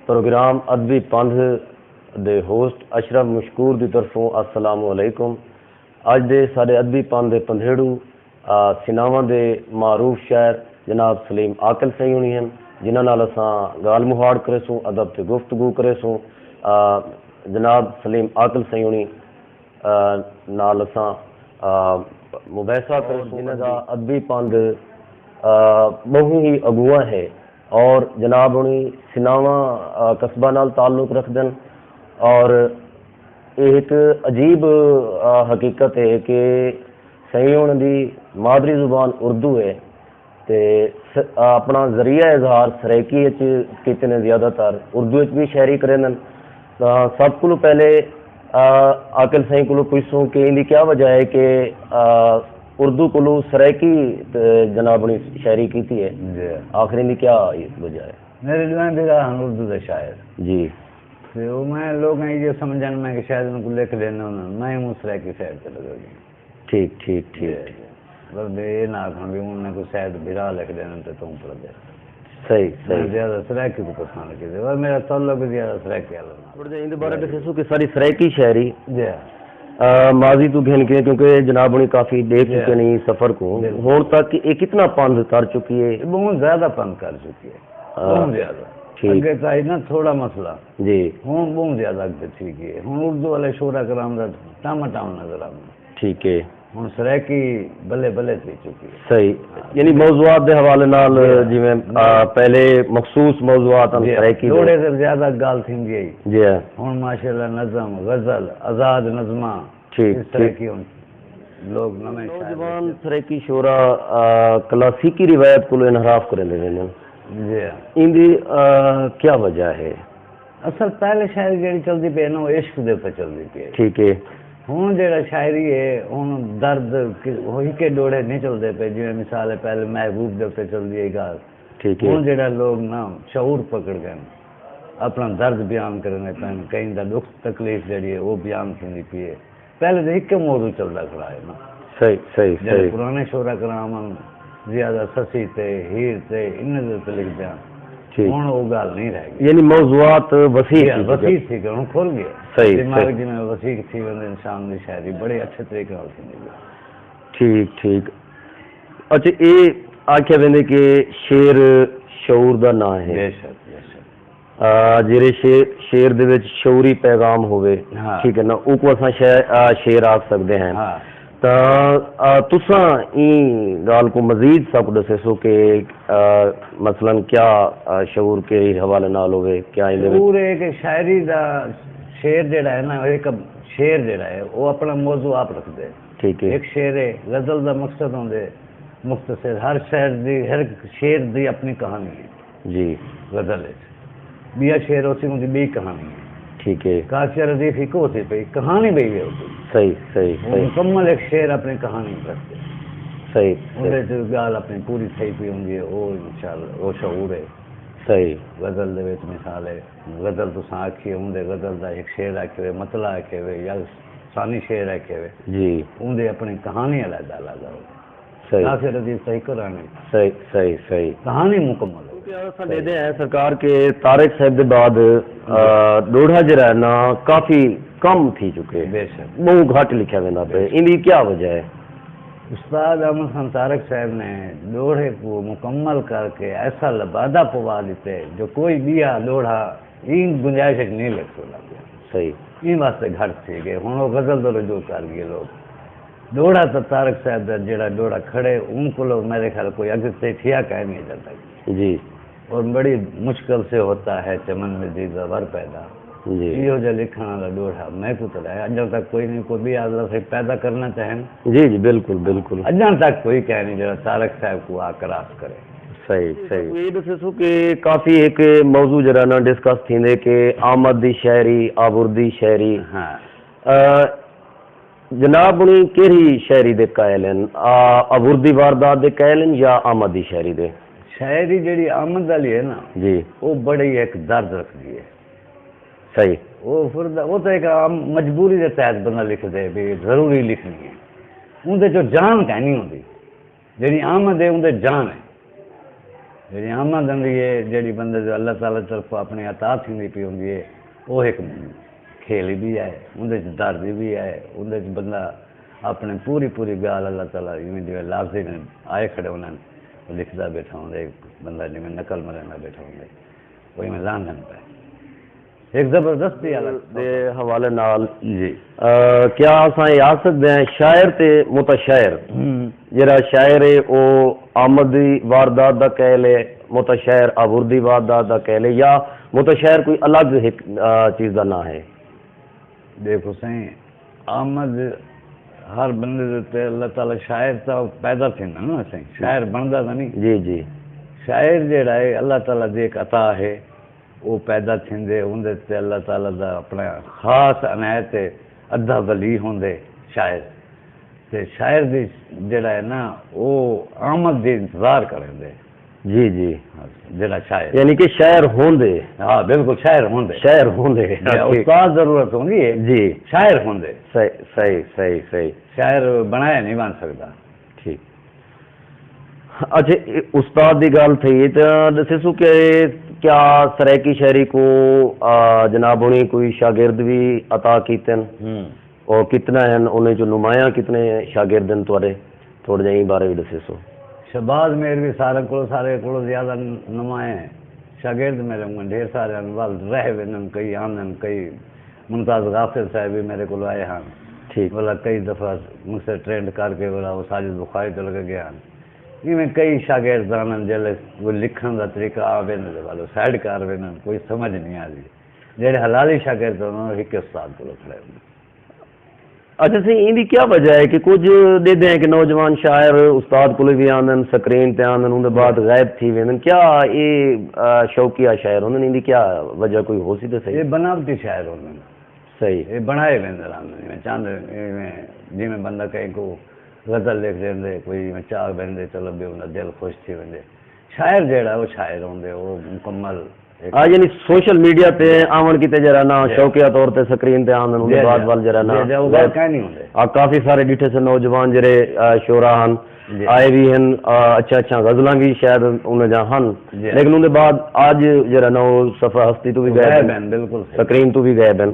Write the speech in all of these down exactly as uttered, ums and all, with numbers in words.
پروگرام ادبی پندھ دے ہوسٹ اشرف مشکور دی طرفوں السلام علیکم۔ اڄ دے ساݙے ادبی پندھ دے پندھیڑو، آ، سناواں دے معروف شاعر جناب سلیم عاقل سئیں ہوݨی ہن، جنہاں نال اساں ڳالھ مہاڑ کریسوں، ادب تے گفتگو کریسوں۔ آ، جناب سلیم عاقل سئیں ہوݨی، آ، نال اساں، آ، مباحثہ کریسوں، جنہاں دا ادبی پندھ، آ، ٻہوں ہی اڳواں ہے۔ اور جناب ہوݨی سناواں، آ، قصبہ نال تعلق رکھدن۔ اور ایہ ہک عجیب، آ، حقیقت ہے کہ سئیں ہوݨ دی مادری زبان اردو ہے تے س-، آ، اپݨا ذریعہ اظہار سرائیکی اچ کیتے نے، زیادہ تر اردو اچ وی شاعری کریندن۔ تاں سب کولوں پہلے، آ، عاقل سئیں کولوں پچھسوں کہ ایندی کیا وجہ ہے کہ، آ، اردو کولوں سرائیکی تے جناب ہوݨی شاعری کیتی ہے؟ جی۔ آخر ایندی کیا وجہ ہے؟ میرے ݙوہیں بھرا ہن اردو دے شاعر۔ جی۔ تے او میں لوکاں ایہ سمجھن میں کہ شاید انہاں کوں لکھ ݙیندے ہن، میں اوں سرائیکی سائیڈ تے لڳا ڳیا۔ ٹھیک، ٹھیک، ٹھیک، جی، ٹھیک۔ جی۔ بس بے اے نہ آکھن بھی انہاں کوں شاید بھرا لکھ ݙیندے تے توں پڑھدے۔ صحیح، میں صحیح۔ زیادہ سرائیکی کوں پسند کیتے، پر میرا تعلق زیادہ سرائیکی آلا نال۔ تھوڑا جیہا ایندے بارے ݙسیسو کہ ساݙی سرائیکی شاعری، جی۔ آ، ماضی توں گھن کے، کیونکہ جناب ہوݨی کافی ݙیکھ جی۔ چکے نے سفر کوں، بالکل۔ ہݨ تک اے کتنا پندھ کر چکی ہے؟ اے بہت زیادہ پندھ کر چکی ہے۔ ہاں۔ بہت زیادہ۔ ٹھیک۔ اڳے تاں ہئی نا تھوڑا مسئلہ۔ جی۔ ہݨ بہت زیادہ اڳتے تھی ڳئی ہے۔ ہݨ اردو والے شعرا کرام دا ٹاما ٹام نظر آندے۔ ٹھیک ہے۔ ہݨ سرائیکی بلے بلے تھی چکی ہے۔ صحیح۔ ہاں۔ یعنی موضوعات دے حوالے نال جی۔ جیویں، آ، پہلے مخصوص موضوعات ہن جی۔ سرائیکی دے۔ ݙوہڑے تے زیادہ ڳالھ تھیندی ہئی۔ جی۔ ہݨ ماشاءاللہ نظم، غزل، آزاد نظماں، ٹھیک، اس طرح ٹھیک۔ کی ہن لوگ نویں شاعر نوجوان وچ۔ سرائیکی شعرا، آ، کلاسیکی روایت کولوں انحراف کریندے ویندن۔ جی۔ ایندی، آ، کیا وجہ ہے؟ اصل پہلے شاعری جیڑھی چلدی پئی ہے نا، او عشق دے اتے چلدی پئی ہے۔ ٹھیک ہے۔ ہݨ جیڑھا شاعری ہے، ہݨ درد کہ، او ہکے ݙوہڑے نہیں چلدے پئے، جیویں مثال ہے پہلے محبوب دے اتے چلدی ہئی ڳالھ۔ ٹھیک ہے۔ ہݨ جیڑھا لوگ نا شعور پکڑ ڳئے، اپݨا درد بیان کریندے پئن، کہیں دا ݙکھ تکلیف جیڑھی ہے، او بیان تھیندی پئی ہے۔ پہلے تے ہکے موضوع چلدا کھڑا ہے نا۔ صحیح، صحیح، جیڑھے صحیح۔ پرانے شعرا کرام ہن، زیادہ سسی تے، ہیر تے، انہیں دے تے لکھدے ہن۔ ٹھیک۔ ہݨ او ڳالھ نہیں رہ ڳئی۔ یعنی موضوعات وسیع جی، تھی وسیع ڳئے۔ تھی ڳئے، ہݨ کھل ڳئے۔ صحیح، دماغ صحیح۔ جیویں وسیع تھی ویندے انسان دی شاعری بڑے اچھے طریقے نال تھیندی ہے۔ ٹھیک، ٹھیک۔ اچھا، اے آکھیا ویندے کہ شعر شعور دا ناں ہے۔ بے شک، بے شک۔ آ، جیڑھے شعر، شعر دے وچ شعوری پیغام ہووے، ہاں۔ ٹھیک ہے نا، اوکوں اساں شع-، آ، شعر آکھ سڳدے ہیں۔ ہاں۔ تاں، آ، تساں ایں ڳالھ کوں مزید ساکوں ݙسیسو کہ، آ، مثلاً کیا، آ، شعور کیڑھے حوالے نال ہووے، کیا ایندے وچ؟ شعور ہے کہ شاعری دا شعر جیڑھا ہے نا، ہک شعر جیڑھا ہے، او اپݨا موضوع آپ رکھدے۔ ٹھیک ہے۔ ہک شعر ہے، غزل دا مقصد ہوندے مختصر، ہر شعر دی، ہر شعر دی اپݨی کہانی ہے۔ جی۔ غزل اچ۔ ٻیا شعر ہوسی، اوندی ٻئی کہانی ہے۔ ٹھیک ہے۔ قافیہ ردیف ہکو ہوسی پئی، کہانی ٻئی ہے اوندی۔ صحیح، صحیح، او صحیح۔ مکمل ہک شعر اپݨی کہانی رکھدے۔ صحیح، اوندے صحیح۔ اچ ڳالھ اپݨی پوری تھئی پئی ہوندی ہے، او انشاءاللہ او شعور ہے۔ صحیح۔ غزل دے وچ مثال ہے، غزل تساں آکھی ہے، اوندے غزل دا ہک شعر آکھے ہوئے، مطلع آکھے ہوئے یا ثانی شعر آکھے ہوئے۔ جی۔ اوندے اپݨی کہانی علیحدہ علیحدہ ہوندی۔ صحیح۔ ناصر عزیز صحیح کرانے۔ صحیح، صحیح، صحیح۔ کہانی مکمل ہے۔ کیونکہ اساں ݙیہدے ہیں سرکار کہ طارق صاحب دے بعد، جی۔ آ، ݙوہڑا جیڑھا ہے نا، کافی کم تھی چکے۔ بے شک۔ ٻہوں گھٹ لکھیا ویندا پئے۔ بے شک۔ ایندی کیا وجہ ہے؟ استاد احمد خان طارق صاحب نے ݙوہڑے کوں مکمل کر کے ایسا لبادہ پوا ݙتے جو کوئی ٻیا ݙوہڑا ایں گنجائش اچ نہیں لکھ سڳدا پیا۔ صحیح۔ ایں واسطے گھٹ تھی ڳئے۔ ہݨ او غزل دا رجوع کر ڳئے لوگ۔ ݙوہڑا تاں طارق صاحب دا جیڑھا ݙوہڑا کھڑے، اوں کولو میرے خیال کوئی اڳتے تھیا کائنی اڄاں تک۔ جی۔ اور بڑی مشکل سے ہوتا ہے چمن میں دیدہ ور پیدا۔ جی۔ ایہو جیہا لکھݨ والا ݙوہڑا میکوں تاں اڄاں تک کوئی نہیں، کوئی ٻیا اللہ سائیں پیدا کرنا چاہن۔ جی، جی، بالکل، بالکل۔ اڄاں تک کوئی کائنی جیڑھا طارق صاحب کوں آ کراس کرے۔ صحیح، صحیح۔ اے ݙسیسو کہ کافی ہک موضوع جیڑھا نا ڈسکس تھیندے کہ آمد دی شاعری، آبردی شاعری۔ ہاں۔ آ، جناب ہوݨی کیڑھی شاعری دے قائل ہن؟ آ، آبردی واردات دے قائل ہن یا آمد دی شاعری دے؟ شاعری جیڑھی آمد والی ہے نا، جی۔ او بڑی ہک درد رکھدی ہے۔ صحیح۔ او پھر دا، او تاں ہک عام مجبوری دے تحت بندہ لکھدے بھی ضروری لکھݨی ہے۔ اوندے چوں جان کائنی ہوندی۔ جیڑھی آمد ہے، اوندے جان ہے۔ جیڑھی آمد ہوندی ہے، جیڑھی بندے جو اللہ تعالیٰ دی طرفوں اپݨی عطا تھیندی پئی ہوندی ہے، او ہک کھیلی بھی ہے، اوندے وچ درد بھی ہے، اوندے وچ بندہ اپݨی پوری پوری ڳالھ اللہ تعالیٰ ایویں جیویں لفظ ایویں آئے کھڑے ہوندن، او لکھدا بیٹھا ہوندا ہے، بندہ جیویں نقل مریندا بیٹھا ہوندا ہے، او ایویں لہندن پئے۔ ہک زبردستی والا دے حوالے نال جی۔ کیا اساں اے آکھ سڳدے ہیں شاعر تے متشاعر؟ ہوں۔ جیڑھا شاعر ہے او آمد دی واردات دا قائل ہے، متشاعر آوردی واردات دا قائل ہے، یا متشاعر کوئی الگ ہک چیز دا ناں ہے؟ ݙیکھو سائیں، آمد ہر بندے دے تے اللہ تعالیٰ، شاعر تاں پیدا تھیندا نا سائیں، شاعر بݨدا تاں نہیں۔ جی جی۔ شاعر جیڑھا ہے اللہ تعالیٰ دی ہک عطا ہے، او پیدا تھیندے، اوندے تے اللہ تعالیٰ دا اپݨا خاص عنایت ہے، ادھا ولی ہوندے شاعر۔ تے شاعر دی جیڑھا ہے نا، او آمد دی انتظار کریندے۔ جی جی۔ جیڑھا شاعر۔ یعنی کہ شاعر ہوندے۔ ہاں بالکل، شاعر ہوندے۔ شاعر ہوندے۔ جی، استاد ضرورت ہوندی ہے۔ جی۔ شاعر ہوندے۔ صحیح صحیح صحیح صحیح۔ شاعر بݨایا نہیں بݨ سڳدا۔ ٹھیک۔ اچھا، اے استاد دی ڳالھ تھئی تاں ݙسیسو کہ کیا سرائیکی شاعری کوں جناب ہوݨی کوئی شاگرد وی عطا کیتن؟ ہوں۔ او کتنا ہن؟ انہیں چوں نمایاں کتنے شاگرد ہن تہاݙے؟ تھوڑا جیہاں ایں بارے وی ݙسیسو۔ شہباز میر وی سارے کولوں، سارے کولوں زیادہ نمایاں ہن۔ شاگرد میݙے ڈھیر سارے ہن، ول رہ ویندن، کئی آندن، کئی ممتاز غافر صاحب وی میݙے کولوں آئے ہن۔ ٹھیک۔ ولا کئی دفعہ مجھ سے ٹرینڈ کر کے ولا او ساجد بخاری تے لڳے ڳئے ہن۔ ایویں کئی شاگرد آندن، جیلے کوئی لکھݨ دا طریقہ آ ویندے تے ول او سائیڈ کر ویندن، کوئی سمجھ نہیں آندی۔ جیڑھے حلالی شاگرد ہن، او ہک استاد کولوں کھڑے ہوندن۔ اچھا سئیں، ایندی کیا وجہ ہے کہ کجھ ݙیہدے ہیں کہ نوجوان شاعر استاد کولے وی آندن، سکرین تے آندن، اوندے بعد غائب تھی ویندن؟ کیا اے شوقیہ شاعر ہوندن؟ ایندی کیا وجہ کوئی ہوسی تے سہی؟ اے بناوٹی شاعر ہوندن۔ سہی۔ اے بݨائے ویندے رہندن، جیویں چاہندے، جیویں بندہ کہیں کوں غزل لکھ ݙیندے، کوئی جیویں چاہ ویندے، چلو بھئی اوندا دل خوش تھی ویندے۔ شاعر جیڑھا او شاعر ہوندے، او مکمل ہا، یعنی سوشل میڈیا تے آوݨ کیتے جیڑھا نا شوقیہ طور تے سکرین تے آندن، اوندے بعد ول جیڑھا نا کافی سارے ݙٹھے سے نوجوان جیڑھے شعراء ہن، آئے وی ہن، اچھا اچھا غزلاں وی شاید انہاں جاں ہن، لیکن اوندے بعد اڄ جیڑھا نا او صفحہ ہستی توں وی غائب ہن، سکرین توں وی غائب ہن۔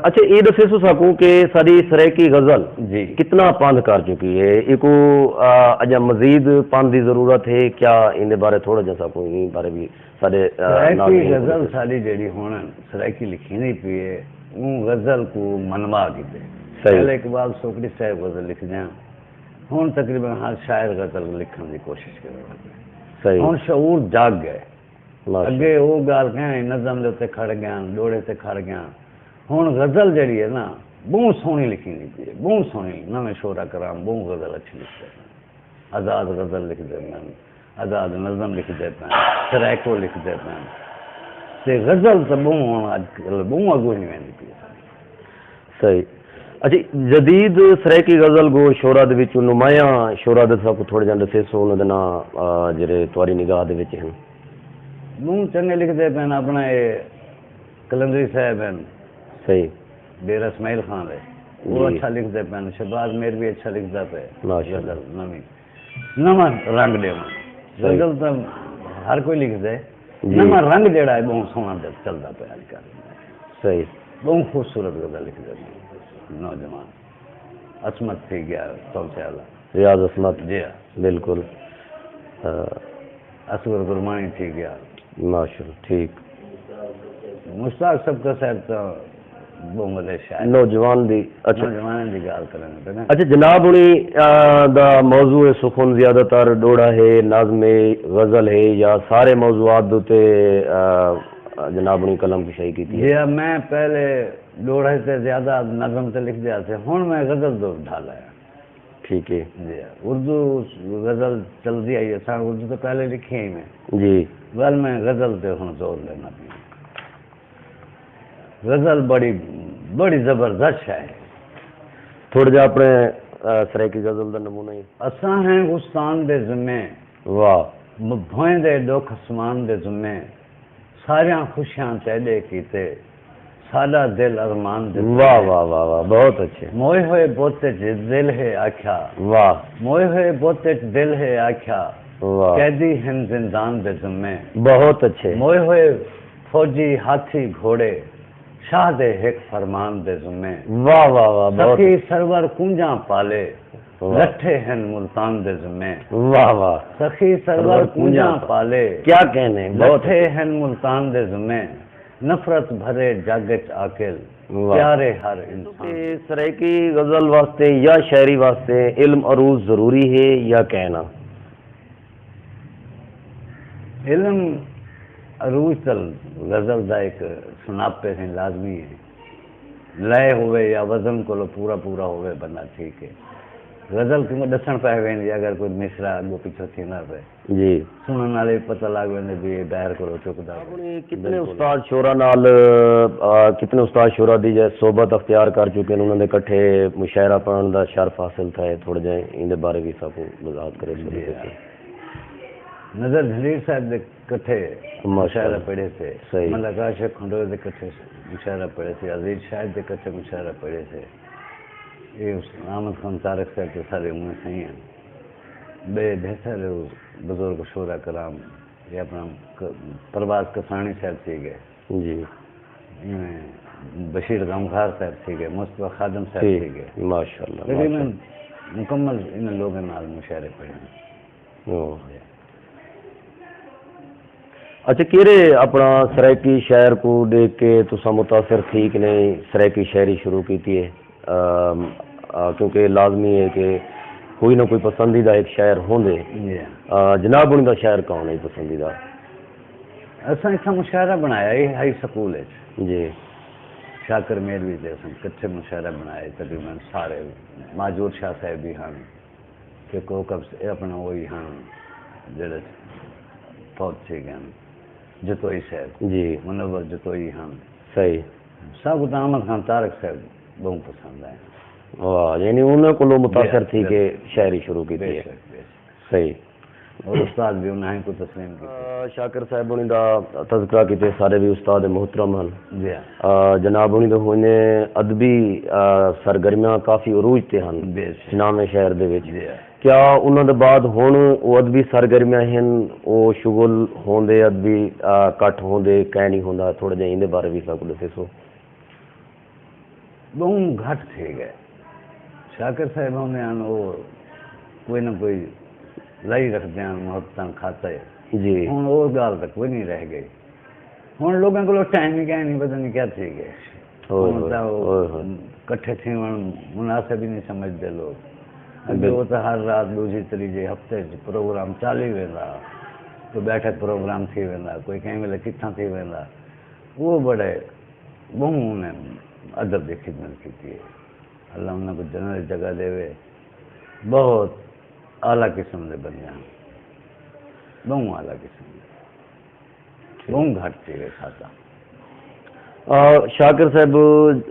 اچھا، اے ݙسیسو ساکوں کہ ساݙی سرائیکی غزل کتنا پندھ کر چکی ہے، ایکوں اڄاں مزید پندھ دی ضرورت ہے کیا؟ ایندے بارے تھوڑا جیہاں ساکوں ایں بارے وی ساݙے، آ، سرائیکی ناظرین کوں غزل ساݙی جیڑھی ہݨ سرائیکی لکھیندی پئی ہے، اوں غزل کوں منوا گھدے۔ صحیح۔ پہلے اقبال سوکڑی صاحب غزل لکھدے ہن، ہݨ تقریباً ہر شاعر غزل لکھݨ دی کوشش کریندا پئے۔ صحیح۔ ہݨ شعور جاگ ڳئے۔ ماشاءاللہ۔ اڳے او ڳالھ کہیں نظم دے اتے کھڑ ڳیاں، ݙوہڑے تے کھڑ ڳیاں۔ ہݨ غزل جیڑھی ہے نا، ٻہوں سوہݨی لکھیندی پئی ہے، ٻہوں سوہݨی، نویں شعراء کرام ٻہوں غزل اچھی لکھدے پئن۔ آزاد غزل لکھدے پئن، آزاد نظم لکھدے پئن، سرائیکو لکھدے پئن۔ تے غزل تاں ٻہوں ہݨ اڄ کل ٻہوں اڳوں ہی ویندی پئی ہے۔ صحیح۔ اچھا، جدید سرائیکی غزل گو شعراء دے وچوں نمایاں شعراء دے ساکوں تھوڑے جیہاں ݙسیسو، انہاں دے ناں، آ، جیڑھے تہاݙی نگاہ دے وچ ہن؟ ٻہوں چنڳے لکھدے پئن، اپݨا اے قلندری صاحب ہن۔ صحیح۔ ڈیرہ اسماعیل خان دے۔ او جی۔ اچھا لکھدے پئن، شہباز میر وی اچھا لکھدا پئے۔ ماشاءاللہ۔ غزل نویں۔ نواں رنگ ݙیوݨ۔ صحیح۔ غزل تاں ہر کوئی لکھدے۔ جی۔ نواں رنگ جیڑھا ہے، ٻہوں سوہݨا چلدا پئے اڄ کل۔ صحیح۔ ٻہوں خوبصورت غزل لکھدے پئے نوجوان۔ عصمت تھی ڳیا، چوسے والا۔ ریاض عصمت۔ جی ہا۔ بالکل۔ آ، اصغر گرمانی تھی ڳیا۔ ماشاءاللہ، ٹھیک۔ مشتاق سبکا صاحب تاں ٻہوں وݙے شاعر۔ نوجوان دی، اچھا۔ نوجواناں دی ڳالھ کرݨ پئے نا۔ اچھا، جناب ہوݨی، آ، دا موضوع سخن زیادہ تر ݙوہڑا ہے، نظم ہے، غزل ہے، یا سارے موضوعات دے اتے، آ، جناب ہوݨی قلم کشائی کیتی ہے؟ جی ہا، میں پہلے ݙوہڑے تے زیادہ، نظم تے لکھدے ہاسے، ہݨ میں غزل دے ڈھل آیا۔ ٹھیک ہے۔ جی ہا، اردو غزل چلدی آئی، اساں اردو تاں پہلے لکھی ہئی میں۔ جی۔ ول میں غزل تے ہݨ زور ݙیندا پیاں۔ غزل بڑی، بڑی زبردست شے ہے۔ تھوڑا جیہا اپݨے، آ، سرائیکی غزل دا نمونہ ہی۔ اساں ہیں غصان دے ذمے۔ واہ۔ م-، بھوئیں دے ݙکھ اسمان دے ذمے۔ ساریاں خوشیاں تیݙے کیتے، ساݙا دل ارمان دے ذمے۔ واہ، واہ، واہ، واہ، بہت اچھے۔ موئے ہوئے بت اچ دل ہے آکھیا۔ واہ۔ موئے ہوئے بت اچ دل ہے آکھیا، واہ۔ قیدی ہن زندان دے ذمے۔ بہت اچھے۔ موئے ہوئے فوجی ہاتھی گھوڑے، شاہ دے ہک فرمان دے ذمے۔ واہ، واہ، واہ، بہت سخی اچھے۔ سرور کونجاں پالے، واہ۔ لٹھے ہن ملتان دے ذمے۔ واہ، واہ۔ سخی سرور سرور کونجاں کونجاں پالے، کیا کہنے، بہت لٹھے اچھے۔ ہن ملتان دے ذمے۔ نفرت بھرے جگ اچ عاقل، واہ۔ پیارے ہر انسان۔ کہ سرائیکی غزل واسطے یا شاعری واسطے علم عروض ضروری ہے یا کہنا؟ علم عروض تل غزل دا ایک سناپے سے لازمی ہے۔ لئے ہوئے یا وزن کولو پورا پورا ہوئے بندہ ٹھیک ہے۔ غزل کیوں ڈسن پہ ویندی اگر کوئی مصرع اگوں پچھوں تھیندا پئے۔ جی۔ سنن والے پتہ لگ ویندے بھی یہ بہر کولو چکدا پئے۔ اپنی کتنے بالکل۔ استاد شعرا نال، آ، کتنے استاد شعرا دی جے صحبت اختیار کر چکے ہیں، انہاں دے کٹھے مشاعرہ پڑھن دا شرف حاصل تھا ہے، تھوڑے جے ایندے بارے بھی ساکوں وضاحت کرے جی۔ سکتے ہیں۔ نظر جھنڈیر صاحب دے کٹھے ماشاءاللہ۔ مشاعرہ پڑھے سے، صحیح۔ ملک عاشق کھنڈوے دے کٹھے مشاعرہ پڑھے سے، عزیز شاہد دے کٹھے مشاعرہ پڑھے سے۔ یہ احمد خان طارق صاحب تے سارے انہیں سہی ہیں۔ بے بہتر بزرگ شعرا کرام، یہ اپنا ک-، پرواز کسانی صاحب تھی گئے۔ جی۔ ایویں بشیر غمخوار صاحب تھی گئے، مصطفیٰ خادم صاحب ٹھیک۔ تھی گئے۔ ماشاءاللہ، تقریباً ماشاءاللہ۔ مکمل انہیں لوگوں نال مشاعرے پڑھے ہیں۔ اوہ۔ اچھا، کیڑھے اپنا سرائیکی شاعر کوں ݙیکھ کے تساں متاثر تھی کہ نہیں سرائیکی شاعری شروع کیتی ہے؟ آم، آ، کیونکہ لازمی ہے کہ کوئی نہ کوئی پسندیدہ ایک شاعر ہوندے۔ جی۔ آ، جناب ہوݨی دا شاعر کون ہے پسندیدہ؟ اساں اتھاں مشاعرہ بݨایا ہے ہائی سکول اچ۔ جی۔ شاکر میروی تے اساں کٹھے مشاعرہ بݨایا، تقریباً سارے، ماجور شاہ صاحب بھی ہن۔ کہ کوکب سے اپنا وہی ہن جڑے فوت تھی گئے ہن، جتوئی صاحب۔ جی۔ منور جتوئی ہن۔ صحیح۔ سب کو تو احمد خان طارق صاحب بہت پسند ہے۔ واہ، یعنی انہاں کولوں متاثر بے-، تھی بے-، کے شاعری شروع کی بے تھی ہے۔ شک، بے شک۔ صحیح۔ اور استاد بھی انہاں کو تسلیم کی تھی۔ آ، شاکر صاحب ہوݨی دا تذکرہ کیتے، سارے بھی استاد محترم ہن۔ جی ہاں۔ آ، جناب ہوݨی دے ہوندے ادبی، آ، سرگرمیاں کافی عروج تے ہن۔ بے شک۔ نامے شہر دے وچ۔ جی ہاں۔ کیا انہاں دے بعد ہݨ او ادبی سرگرمیاں ہن، او شغل ہوندے ادبی، آ، کٹھ ہوندے، کائنی ہوندا، تھوڑا جیہا ایندے بارے وی ساکوں ݙسیسو؟ ٻہوں گھٹ تھی ڳئے۔ شاکر صاحب ہوندے ہن، او کوئی نہ کوئی لائی رکھدے ہن محبتاں خاطر۔ جی۔ ہݨ او ڳالھ تاں کوئی نہیں رہ ڳئی۔ ہݨ لوکاں کولوں ٹائم ہی کائنی، پتہ نہیں کیا تھی ڳئے۔ اوئے ہݨ ہوئے، تاں او اوئے ہوئے۔ کٹھے تھیوݨ مناسب ہی نہیں سمجھدے لوک۔ اڳے بالکل۔ او تاں ہر رات، ݙوجھی، تریجھے ہفتے اچ پروگرام چالی ویندا، کوئی ٻیٹھک پروگرام تھی ویندا، کوئی کہیں ویلے کتھاں تھی ویندا۔ او بڑے ٻہوں انہیں ادب دی خدمت کیتی ہے۔ اللہ انہاں کوں جنت اچ جگہ ݙیوے۔ بہت اعلیٰ قسم دے بندے ہن، ٻہوں اعلیٰ قسم دے۔ ٻہوں گھٹ تھی ڳئے ساکوں۔ آ، شاکر صاحب،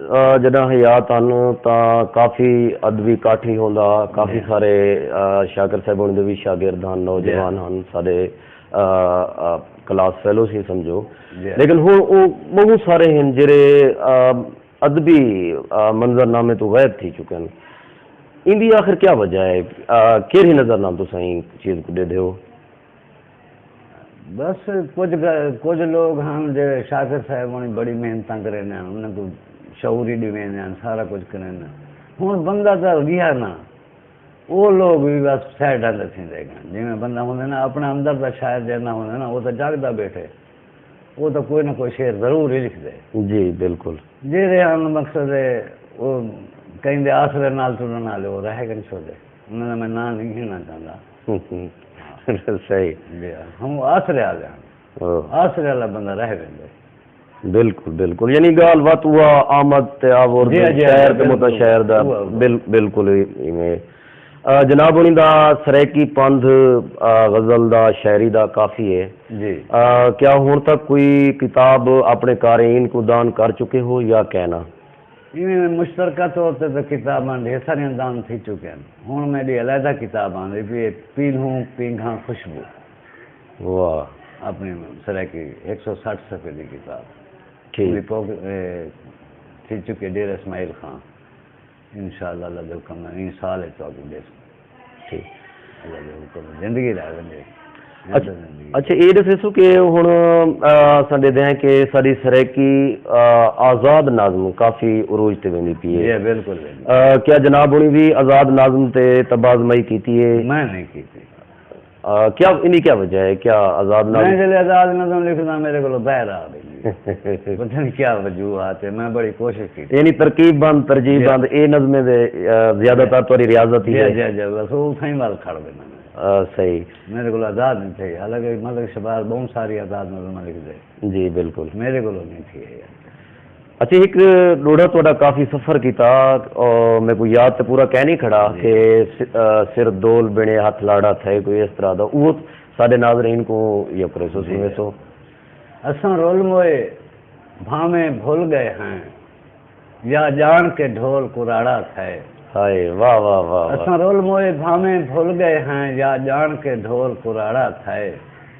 آ، جݙاں حیات ہن تاں کافی ادبی کٹھ ہی ہوندا، کافی جی۔ سارے، آ، شاکر صاحب ہوݨی دے وی شاگرد ہن، نوجوان جی۔ ہن، سارے، آ، آ، کلاس فیلوز ہی سمجھو۔ جی۔ لیکن ہݨ او ٻہوں سارے ہن جیڑھے، آ، ادبی، آ، منظرنامے توں غائب تھی چکے ہن۔ ایندی آخر کیا وجہ ہے؟ آ، کیڑھی نظر نال تساں ایں چیز کوں ݙیہدے ہو؟ بس کجھ گ-، کجھ لوگ ہن جیڑھے شاکر صاحب ہوݨی بڑی محنتاں کریندے ہن، انہاں کوں شعور ہی ݙیویندے ہن، سارا کجھ کریندے ہن۔ ہݨ بندہ تاں ریہا نہ، او لوگ وی بس سائیڈاں تے تھیندے ڳئے۔ جیویں بندہ ہوندے نا، اپݨے اندر دا شاعر جیڑھا ہوندے نا، او تاں جاڳدا ٻیٹھے، او تاں کوئی نہ کوئی شعر ضرور ہی لکھدے۔ جی، بالکل۔ جیڑھے ہن مقصد ہے، او کہیں دے آسرے نال ٹرݨ والے، او رہ ڳئے چھوڑے۔ انہاں دا میں ناں نہیں گھنݨا چاہندا۔ صحیح۔ جی، ہم آسرے والے ہن۔ ہاں۔ آسرے والا بندہ رہ ویندے۔ بالکل، بالکل۔ یعنی ڳالھ وت اوا آمد تے آور جی، دے جی، شاعر تے بالکل۔ متشاعر دا اوا، اوا۔ بل-، بالکل ہی ایویں۔ آ، جناب ہوݨی دا سرائیکی پندھ، آ، غزل دا، شاعری دا کافی ہے۔ جی۔ آ، کیا ہݨ تک کوئی کتاب اپݨے قارئین کوں دان کر چکے ہو یا کائنا؟ ایویں مشترکہ طور تے تاں کتاباں ڈھیر ساریاں دان تھی چکیاں ہن۔ ہݨ میݙی علیحدہ کتاب آندی پئی ہے، پیلھوں پینگھاں خوشبو۔ واہ۔ اپݨی سرائیکی ہک سو سٹھ صفحے دی کتاب۔ ٹھیک۔ اوندی پوک-، اے، تھی چکی ڈیرہ اسماعیل خان۔ انشاءاللہ اللہ دے حکم نال ایں سال اچ تہاکوں ݙیسوں۔ ٹھیک۔ اللہ دے حکم نال زندگی رہ ونڄے۔ اچھا، اچھا، اے ݙسیسو کہ ہݨ، آ، اساں ݙیہدے ہیں کہ ساݙی سرائیکی، آ، آزاد نظم کافی عروج تے ویندی پئی ہے۔ جی، بالکل، بالکل۔ آ، کیا جناب ہوݨی وی آزاد نظم تے طبع آزمائی کیتی ہے؟ میں نہیں کیتی۔ آ، کیا، اینی کیا وجہ ہے؟ کیا آزاد میں نظم جلے آزاد نظم لکھدا، میرے کولوں بہر آ ویندی۔ پتہ نہیں کیا وجوہات ہے، میں بڑی کوشش کیتی۔ یعنی ترکیب بند، ترجیح جی۔ بند، اے نظمیں دے، آ، زیادہ جی۔ تر تہاݙی ریاضت ہی جی، ہے۔ جی، جی، بس او اتھاں ہی ول کھڑ ویندے نے۔ آ، صحیح۔ میرے کول آزاد نہیں تھئی، حالانکہ ملک شبیر بہوں ساری آزاد نظماں لکھدے۔ جی، بالکل۔ میرے کولوں نہیں تھی ہے یار۔ اچھا، ہک ݙوہڑا تہاݙا کافی سفر کیتا، او میکوں یاد تے پورا کائنی کھڑا جی۔ کہ س-، آ، سر دول بݨے ہتھ لاڑا تھئے، کوئی اس طرح دا، او ساݙے ناظرین کوں یکریسو جی۔ سݨویسو۔ اساں رل موئے بھانویں بھل ڳئے ہیں، یا ڄاݨ کے ڈھول کراڑا تھئے۔ ہائے، واہ، واہ، واہ، واہ۔ اساں رل موئے بھانویں بھل ڳئے ہیں، یا ڄاݨ کے ڈھول کراڑا تھئے۔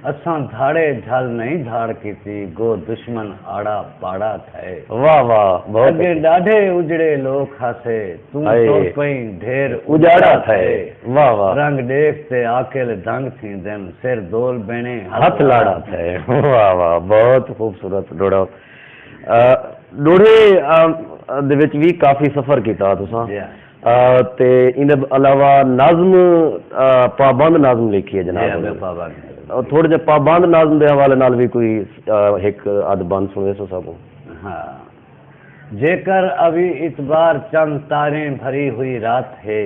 اساں دھاڑے جھل نہیں دھاڑ کیتی، گو دشمن آڑا پاڑا تھئے۔ واہ، واہ، بہت اڳے اچھے۔ ݙاڈھے اجڑے لوک ہاسے، توں ہائے۔ تر پئیں ڈھیر اجاڑا اجاڑا تھئے۔ تھئے۔ واہ، واہ۔ رنگ ݙیکھ تے عاقل دنگ تھیندن، سر دول بݨے ہتھ ہتھ لاڑا لاڑا تھئے۔ واہ، واہ، بہت خوبصورت ݙوہڑا۔ آ، ݙوہڑے، آ، دے وچ وی کافی سفر کیتا تساں۔ جی ہاں۔ آ، تے ایندے علاوہ نظم، آ، پابند نظم لکھی ہے جناب جی ہاں، ہوراں نے۔ پابند نظم۔ آ، تھوڑے جے پابند نظم دے حوالے نال وی کوئی، آ، ہک ادھ بند سݨویسو ساکوں۔ ہاں۔ جیکر اوی اتوار چند تاریں بھری ہوئی رات ہے،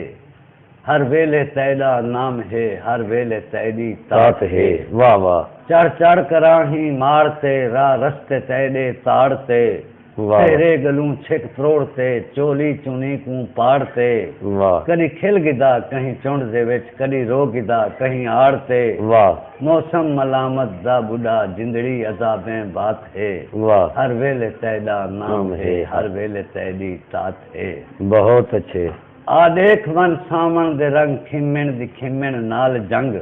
ہر ویلے تیݙا نام ہے، ہر ویلے تیݙی تات تات ہے۔ ہے۔ واہ، واہ۔ چڑھ چڑھ کراہیں ماڑ تے، راہ رستے تیݙے تاڑ تے۔ واہ۔ سہرے ڳلوں چھک تروڑ تے، چولی چنی کوں پاڑ تے۔ واہ۔ کݙی کھل گھدا کہیں چنڈ دے وچ، کݙی رو گھدا کہیں آڑ تے۔ واہ۔ موسم ملامت دا ٻڈھا، جندڑی عذابیں بات ہے۔ واہ۔ ہر ویلے تیݙا نام نام ہے، ہے۔ ہر ویلے تیݙی تات ہے۔ بہت اچھے۔ آ ݙیکھ ونڄ ساوݨ دے رنگ، کھمݨ دی کھمݨ نال جنگ۔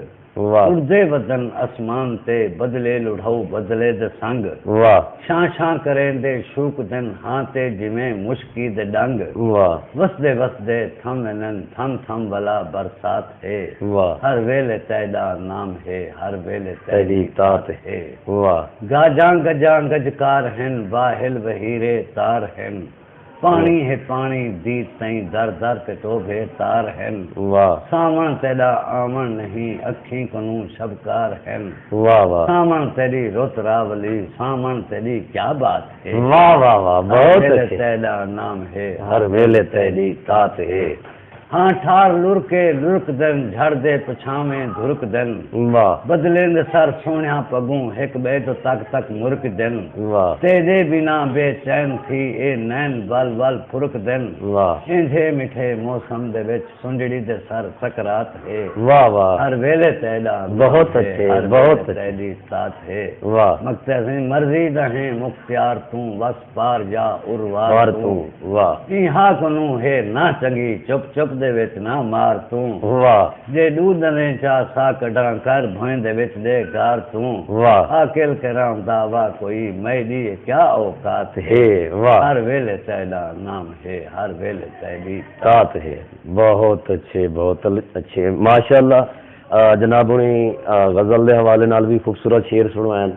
واہ۔ اݙدے ودن اسمان تے، بدلے لڑھاؤ بدلے دے سنگ۔ واہ۔ شاں شاں کریندے شوکدن، ہاں تے جیویں مشکی دے ݙنگ۔ واہ۔ وسدے وسدے تھم ویندن، تھم تھم ولا برسات ہے۔ واہ۔ ہر ویلے تیݙا نام ہے، ہر ویلے تیݙی تیݙی تات تات ہے۔ واہ۔ گاجاں گجاں گجکار ہن، واہل وہیرے تار ہن۔ پاݨی ہے پاݨی، دید تئیں در در تے ٹوبھے تار ہن۔ واہ۔ ساوݨ تیݙا آوݨ نہیں، اکھیں کنوں شبکار ہن۔ واہ، واہ۔ ساوݨ تیݙی رت راولی، ساوݨ تیݙی کیا بات ہے۔ واہ، واہ، واہ، بہت ہر ویلے اچھے۔ تیݙا نام ہے، ہر ویلے تیݙی تات ہے۔ ہاں ٹھار لرکے لرکدن، جھڑ دے پچھاویں دھرکدن۔ واہ۔ بدلیندے سر سوہݨیا پڳوں، ہک ٻئے توں تک تک مرکدن۔ واہ۔ تیݙے بنا بے چین تھی، اے نین ول ول پھرکدن۔ واہ۔ اینجھے مٹھے موسم دے وچ، سنجڑی دے سر سکرات ہے۔ واہ، واہ۔ ہر ویلے تیݙا بہت نام ہے، اچھے، ہر بہت ویلے اچھے۔ تیݙی تات ہے۔ واہ۔ مکتے سئیں مرضی دا ہیں مختیار توں، وس پار یا اروار وار توں۔ توں، واہ۔ ایں ہا کنوں ہے نہ چنڳی، چپ چپ دے وچ نہ مار توں۔ واہ۔ جے ݙو ݙندیں چا ساہ کڈھاں، کر بھوئیں دے وچ ݙے گار توں۔ واہ۔ عاقل کراں دعویٰ کوئی، میݙی کیا اوقات ہے۔ ہے، واہ۔ ہر ویلے تیݙا نام ہے، ہر ویلے تیݙی تات ہے۔ بہت اچھے، بہت ال-، اچھے۔ ماشاءاللہ، آ، جناب ہوݨی، آ، غزل دے حوالے نال وی خوبصورت شعر سݨوائن۔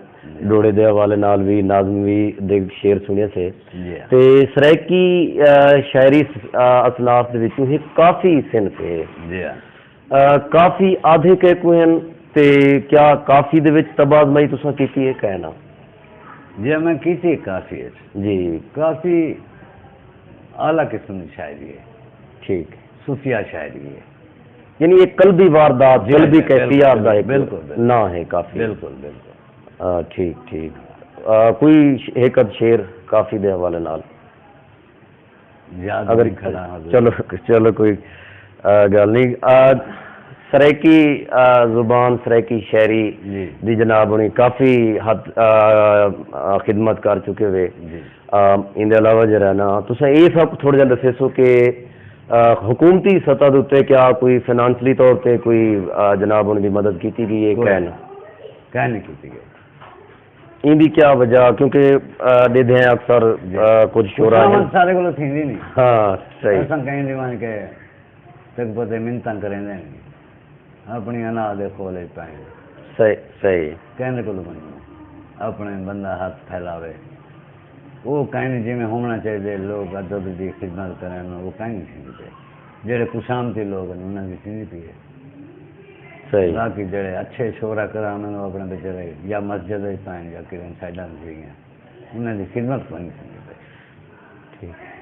ݙوہڑے دے حوالے نال وی، نظم وی دے شعر سݨیسے۔ جی ہاں۔ تے سرائیکی، آ، شاعری س-، آ، اصناف دے وچوں ہک کافی صنف ہے۔ جی ہاں۔ آ، کافی آدھے کیکوں ہن تے کیا کافی دے وچ طبع آزمائی تساں کیتی ہے کائنا؟ جی ہاں، میں کیتی ہے کافی ہے۔ جی۔ کافی اعلیٰ قسم دی شاعری ہے۔ ٹھیک۔ صوفیہ شاعری ہے۔ یعنی ایک قلبی واردات، جی، قلبی جی، بالکل، کیفیات دا بالکل، ایک بالکل، بالکل۔ ناں ہے کافی۔ بالکل، بالکل۔ آ، ٹھیک، ٹھیک۔ آ، کوئی ش-، ہک ادھ شعر کافی دے حوالے نال؟ یاد اگر نہیں کھڑا حضور۔ چلو، چلو کوئی، آ، گالھ نہیں۔ آ، سرائیکی، آ، زبان، سرائیکی شاعری جی۔ دی جناب ہوݨی کافی حد، آ، آ، خدمت کر چکے ہوئے۔ جی۔ آ، ایندے علاوہ جیڑھا نا، تساں اے سب تھوڑا جیہا ݙسیسو کہ، آ، حکومتی سطح دے اتے کیا کوئی فنانشلی طور تے کوئی، آ، جناب ہوݨی دی مدد کیتی ڳئی ہے؟ کوئی کائنا؟ کائنا نہیں کیتی ڳئی۔ ایندی کیا وجہ؟ کیونکہ، آ، ݙیہدے ہیں اکثر، جی۔ آ، کجھ شعراء ہن۔ سارے کولوں تھیندی نہیں۔ ہاں، صحیح۔ اساں کہیں دی ونڄ کے تک پتے منتاں کریندے ہیں۔ اپݨی انا دے کول پئے ہیں۔ صحیح، صحیح۔ کہیں کولوں ونڄوں، اپݨے بندہ ہتھ پھیلاوے۔ او کائنی جیویں ہووݨا چاہیدے، لوک ادب دی خدمت کرن، او کائنی تھیندی پئی۔ جیڑھے خوشامدی لوک ہن، انہاں دی تھیندی پئی ہے۔ صحیح۔ باقی جیڑھے اچھے شعرا کرام ہن، او اپݨے وچ رہے، یا مسجد وچ پائن، یا کہیں سائیڈاں تے تھی ڳئے، انہاں دی خدمت کوئی نہیں تھیندی پئی۔ ٹھیک۔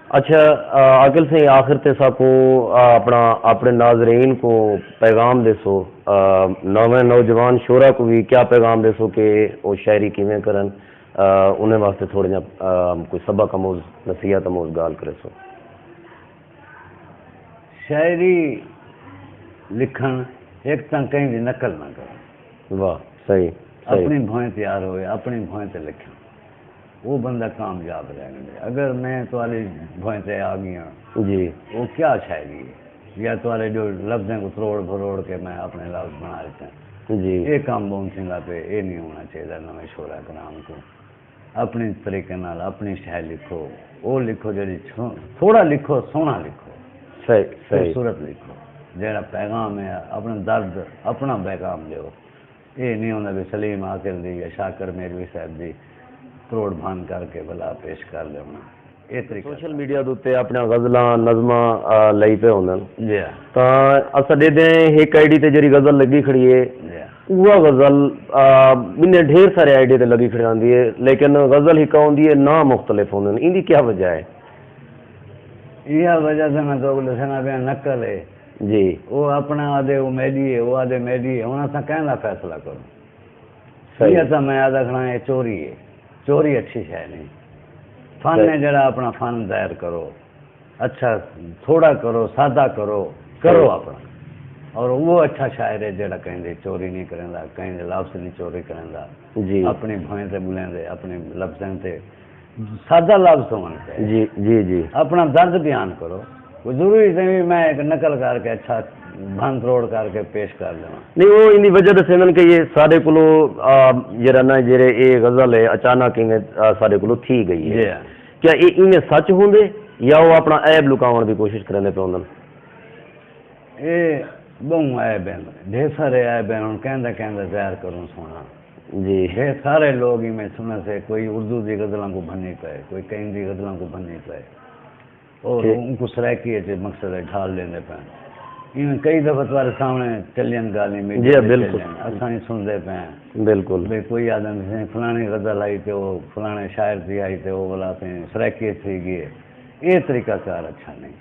اچھا، آ، عاقل سئیں، آخر تے ساکوں، آ، اپݨا، اپݨے ناظرین کوں پیغام ݙیسو، آ، نویں نوجوان شعرا کوں وی کیا پیغام ݙیسو کہ او شاعری کیویں کرن، آ، انہیں واسطے تھوڑے جا، آ، کوئی سبق آموز، نصیحت آموز ڳالھ کریسو؟ شاعری لکھݨ، ہک تاں کہیں دی نقل نہ کرݨ۔ واہ، صحیح، صحیح۔ اپݨی بھوئیں تیار ہووے، اپݨی بھوئیں تے لکھݨ، او بندہ کامیاب رہ ویندے۔ اگر میں تہاݙی بھوئیں تے آ ڳیاں، جی۔ او کیا شاعری ہے؟ یا تہاݙے جو لفظیں کوں تروڑ بھروڑ کے میں اپݨے لفظ بݨا ݙتن۔ جی۔ اے کم ٻہوں تھیندا پئے، اے نہیں ہووݨا چاہیدا نویں شعرا کرام کوں۔ اپݨے طریقے نال اپݨی شے لکھو، او لکھو جیڑھی سو-، تھوڑا لکھو، سوہݨا لکھو، صحیح، صحیح۔ خوبصورت لکھو۔ جیڑھا پیغام ہے، اپݨا درد، اپݨا پیغام ݙیو۔ اے نہیں ہوندا کہ سلیم عاقل دی یا شاکر میروی صاحب دی تروڑ بھن کر کے بھلا پیش کر ݙیوݨا۔ اے طریقہ۔ سوشل میڈیا دے اتے اپݨیاں غزلاں، نظماں، آ، لائی پئے ہوندن۔ جی ہاں۔ تاں اساں ݙیہدے ہیں ہک آئی ڈی تے جیڑھی غزل لڳی کھڑی ہے، جی ہاں۔ اوہا غزل، آ، ٻنھے ڈھیر سارے آئی ڈی تے لڳی کھڑی رہندی ہے، لیکن غزل ہکا ہوندی ہے، ناں مختلف ہوندن۔ ایندی کیا وجہ ہے؟ ایہا وجہ تے میں تہاکوں ݙسیندا پیاں، نقل ہے۔ جی۔ او اپݨا آہدے او میݙی ہے، او آہدے میݙی ہے۔ ہݨ اساں کہیں دا فیصلہ کروں؟ صحیح۔ ایہا تاں میں آہدا کھڑاں، اے چوری ہے۔ چوری اچھی شے نہیں۔ فن صحیح۔ ہے جیڑھا، اپݨا فن ظاہر کرو۔ اچھا، تھوڑا کرو، سادہ کرو، کرو صحیح۔ اپݨا۔ اور وہ اچھا شاعر ہے جیڑھا کہیں دی چوری نہیں کریندا، کہیں دے لفظ نہیں چوری کریندا۔ جی۔ اپݨی بھوئیں تے ٻولیندے، اپݨے لفظیں تے سادہ لفظ ہووݨ چاہیدے۔ جی، جی، جی۔ اپݨا درد بیان کرو۔ کوئی ضروری نہیں میں ہک نقل کر کے، اچھا بھن تروڑ کر کے پیش کر ݙیواں۔ نہیں، او ایندی وجہ ݙسیندن کہ اے ساݙے کولوں، آ، جیڑھا نا، جیڑھے اے غزل ہے، اچانک ایویں، آ، ساݙے کولوں تھی ڳئی ہے۔ جی ہاں۔ کیا اے ایویں سچ ہوندے یا او اپݨا عیب لکاوݨ دی کوشش کریندے پئے ہوندن؟ اے ٻہوں عیب ہن، ڈھیر سارے عیب ہن، ہݨ کہیں دا کہیں دا ظاہر کروں سوہݨا۔ جی۔ ڈھیر سارے لوک ایویں سݨسے، کوئی اردو دی غزلاں کوں بھنی پئے، کوئی کہیں دی غزلاں کوں بھنی پئے۔ او ٹھیک۔ اونکوں سرائیکی اچ مقصد ہے ڈھال ݙیندے پئن۔ ایویں کئی دفعہ تہاݙے سامݨے چلین ڳالھیں، میڈیا جی، تے بالکل۔ چلین، اساں ہی سݨدے پئے ہیں۔ بالکل۔ بھئی کوئی آہدن سئیں فلاݨی غزل آئی تے او فلاݨے شاعر دی آئی تے او ولا سئیں سرائیکی اچ تھی ڳئی ہے۔ اے طریقہ کار اچھا نہیں۔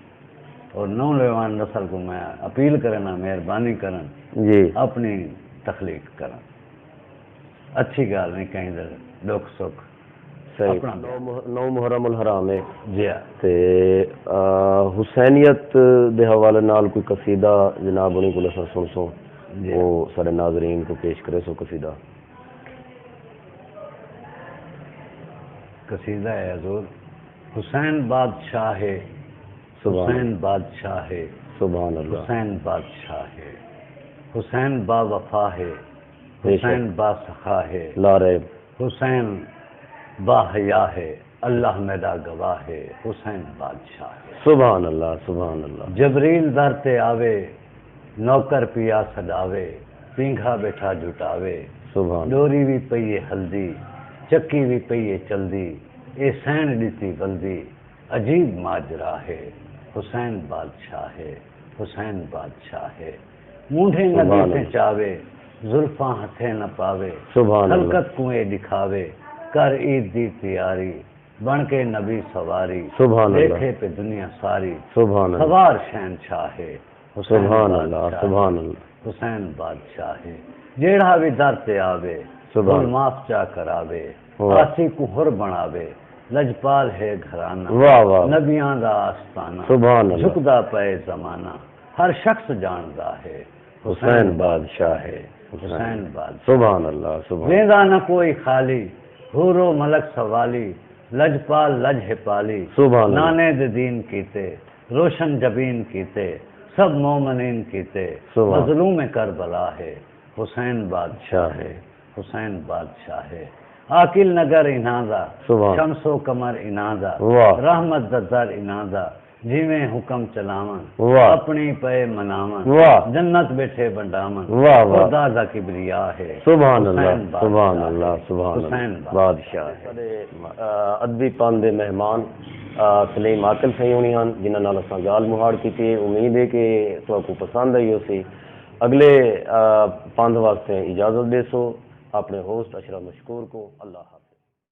اور نوجوان نسل کوں میں اپیل کریناں، مہربانی کرن، جی۔ اپݨی تخلیق کرن۔ اچھی ڳالھ نہیں، کہیں دے ݙکھ سکھ صحیح۔ اپݨا نو مح-، نو محرم الحرام ہے۔ جی ہاں۔ تے، آ، حسینیت دے حوالے نال کوئی قصیدہ جناب ہوݨی کول اساں سݨسوں، جی۔ او ساݙے ناظرین کوں پیش کریسو قصیدہ۔ قصیدہ ہے حضور، حسین بادشاہ ہے، سبحان حسین بادشاہ ہے، سبحان اللہ۔ حسین بادشاہ ہے، حسین با وفا ہے، بے شک۔ حسین با سخا ہے، لا ریب۔ حسین با حیا ہے، اللہ میݙا گواہ ہے، حسین بادشاہ ہے۔ سبحان اللہ، سبحان اللہ۔ جبریل در تے آوے، نوکر پیا سݙاوے، پینگھا ٻیٹھا جھٹاوے، سبحان اللہ۔ ݙوری وی پئی ہے ہلدی، چکی وی پئی ہے چلدی، اے سئیݨ ݙتی ولدی، عجیب ماجرا ہے، حسین بادشاہ ہے، حسین بادشاہ ہے۔ مونڈھے سبحان ندی اللہ۔ سچاوے، زلفاں ہتھیں نہ پاوے، سبحان اللہ۔ خلقت کوں اے ݙکھاوے، کر عید دی تیاری، بݨ کے نبی سواری، سبحان اللہ۔ ݙیکھے پئے دنیا ساری، سبحان اللہ۔ سوار شہنشاہ ہے، حسین سبحان اللہ، بادشاہ ہے، سبحان اللہ۔ حسین بادشاہ ہے۔ جیڑھا وی در تے آوے، سبحان بھل معاف چا کراوے، واہ۔ آسی کوں حر بݨاوے، لجپال ہے گھرانہ، واہ، واہ۔ نبیاں دا آستانہ، سبحان اللہ۔ جھکدا پئے زمانہ، ہر شخص ڄاݨدا ہے، حسین بادشاہ ہے۔ حسین بادشاہ۔ سبحان اللہ، سبحان۔ ویندا نہ کوئی خالی، حور و ملک سوالی، لجپال لج ہپالی، سبحان اللہ۔ نانے دے دین کیتے، روشن جبین کیتے، سب مومنین کیتے، سبحان۔ مظلوم کربلا ہے، حسین بادشاہ ہے، حسین بادشاہ ہے۔ عاقل نگر انہاں دا، سبحان۔ شمس و قمر انہاں دا، واہ۔ رحمت دا در انہاں دا، جیویں حکم چلاون، واہ۔ اپݨی پئے مناون، واہ۔ جنت ٻیٹھے ونڈاون، واہ، واہ۔ خدا دا کبریا ہے، سبحان اللہ، حسین بادشاہ سبحان اللہ، ہے، سبحان اللہ۔ حسین بادشاہ ہے۔ ساݙے، آ، ادبی پندھ دے مہمان، آ، سلیم عاقل سئیں ہوݨی ہن، جنہاں نال اساں ڳالھ مہاڑ کیتی ہے۔ امید ہے کہ تہاکوں پسند آئی ہوسی۔ اڳلے، آ، پندھ واسطے اجازت ݙیسو اپݨے ہوسٹ اشرف مشکور کوں۔ اللہ حافظ۔